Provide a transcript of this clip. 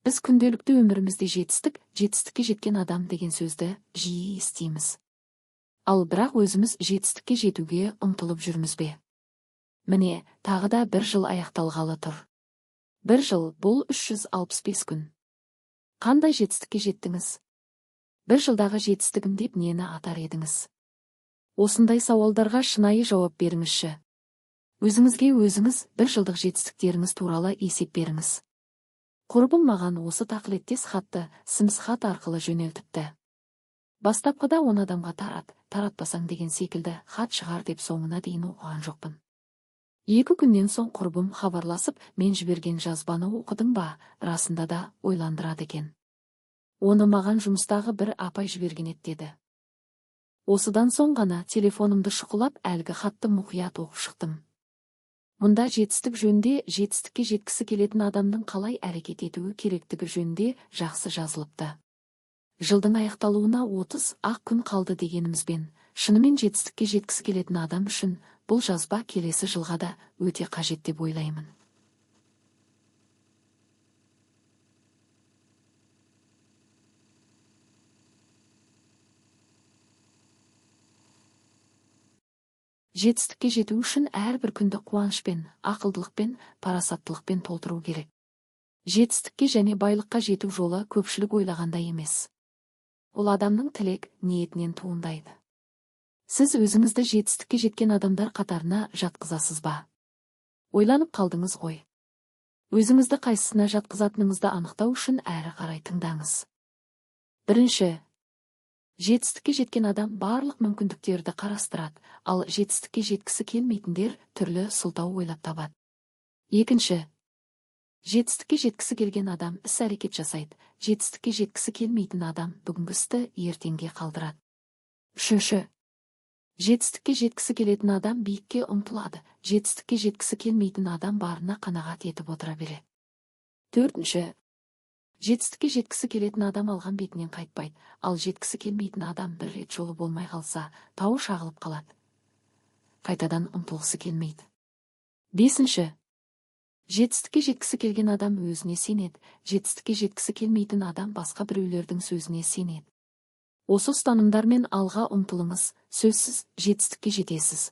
Біз күнделікті өмірімізде жетістік, жетістікке жеткен адам деген сөзді жиі естиміз. Ал бірақ өзіміз жетістікке жетуге ұмтылып жүрміз бе? Міне, тағы да бір жыл аяқталғалы тұр. Бір жыл бұл 365 күн. Қандай жетістікке жеттіңіз? Бір жылдағы жетістігім деп нені атар едіңіз? Осындай сауалдарға шынайы жауап беріңізші. Өзіңізге өзіңіз бір жылдық жетістіктеріңіз туралы есеп беріңіз. Құрбым маған осы тақылеттес хатты смс хат арқылы жөнелтіпті. Бастапқыда 10 адамға тарат, таратпасаң деген секілді хат шығар деп соңына дейін оқыған жоқпын. 2 күннен соң құрбым хабарласып, мен жіберген жазбаны оқыдың ба, расында да ойландырады екен. Оны маған жұмыстағы бір апай жіберген еді деді. Осыдан соң ғана телефонымды шұқылап, әлгі хатты мұқият оқып шықтым. Мұнда жетістік жөнінде, жетістікке жеткісі келетін адамның қалай әрекет етуі керектігі жөнінде жақсы жазылыпты. Жылдың аяқталуына 30 ақ күн қалды дегенімізбен, шынымен жетістікке жеткісі келетін адам үшін бұл жазба келесі жылға да өте қажет деп ойлаймын. Жетістікке жету үшін әрбір күнді қуанышпен, ақылдылықпен, парасаттылықпен толтыру керек. Жетістікке және байлыққа жету жолы көпшілік ойлағандай емес. Ол адамның тілек, ниетінен туындайды. Сіз өзіңізді жетістікке жеткен адамдар қатарына жатқызасыз ба? Ойланып қалдыңыз ғой. Өзіңізді қайсысына жатқызатыныңызды анықтау үшін әрі қарай тыңдаңыз. Бірінші, жетістікке жеткен адам барлық мүмкіндіктерді қарастырады, ал жетістікке жеткісі келмейтіндер түрлі сылтау ойлап табады. Екінші, жетістікке жеткісі келген адам іс-әрекет жасайды, жетістікке жеткісі келмейтін адам бүгінгі істі ертеңге қалдырады. Үшінші, жетістікке жеткісі келетін адам биікке ұмтылады, жетістікке жеткісі келмейтін адам барына қанағат етіп отыра береді. Төртінші, жетістікке жеткісі келетін адам алған бетінен қайтпайды, ал жеткісі келмейтін адам бір рет жолы болмай қалса, тауы шағылып қалады. Қайтадан ұмтылғысы келмейді. Бесінші, жетістікке жеткісі келген адам өзіне сенеді, жетістікке жеткісі келмейтін адам басқа біреулердің сөзіне сенеді. Осы ұстанымдармен алға ұмтылыңыз, сөзсіз жетістікке жетесіз.